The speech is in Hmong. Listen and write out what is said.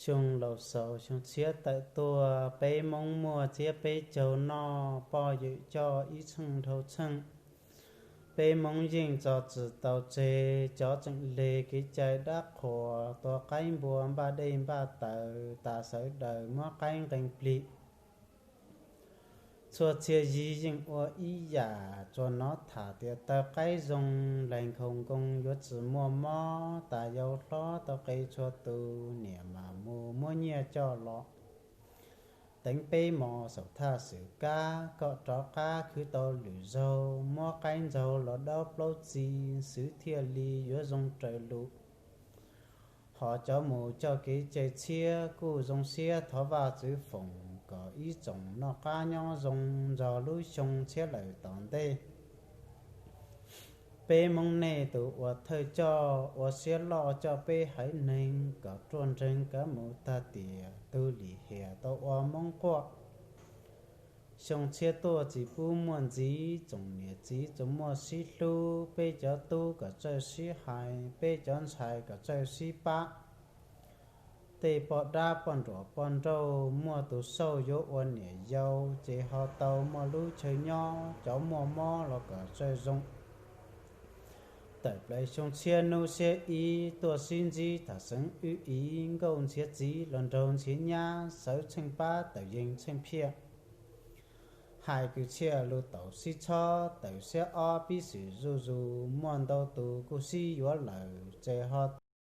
Xyoo laus xaus xyoo txhiab tawm tuaj, peb Hmoob muaj txiab peb caug noj, poj ywm coj ib txheej dhau txheej. Peb Hmoob yeej txog tsis tau tseg, cov tseem leg kev cai dab qhuas, tua qaib npua npaj dej npaj taws, tas sawv daws muab qaib nqee plig. Txhua txhia yig yeej ua ib yam, tsuas hnov tham tias taw qaib zoo, lees nkhaus nkoos yuav tsis muaj mob, tas yau hlob tau qe txhua tus, niam mas mus muab nyiaj coj los. Teev peb mos saum thaj xwm kab, kom rov qab khwv tau lwm zaug, muab qaib ntxaug los daub plaub txi, xwv thiaj li yuav zoo raws lus. Ho cov mus coj kev cai tshiab kuj zoo siab thov Vajtswv foom, kom ib tsoom noj qab nyob zoo nrog lub xyoo tshiab lawm tom ntej. Peb Hmoob nej tus ua thawj coj, ua siab loj coj peb haiv neeg, kom ruaj nreeg kav mus tag tiam, tug lim hiam tau ua Hmoob quaj. Xyoo tshiab tuaj tsis pub muaj ntxiv, tsoom niam txiv tsuas muaj sib hlub, peb cov tub kom txawj sib hais, peb cov ntxhais kom txawj sib pab. Tej poj dab poj nruam poj nrauj, muaj tus xauj yuav ua niam yau, ces ho tau muaj lub chaw nyob, cov muaj mob los kom txawj zoo. Tawm plaws xyoo tshiab hnub xiab ib, tuaj sib ntsib tham xeev wb iv, nkauj ntshiav txiv los nraug ntshiav nyab, sawv tsheej pab tawm yees tsheej phiaj. Hais kwv txhiaj lus taus sib txhob, tawm siab ob pib xwm zuj zus, muaj ntau tus kuj sib yuav lawm, ces ho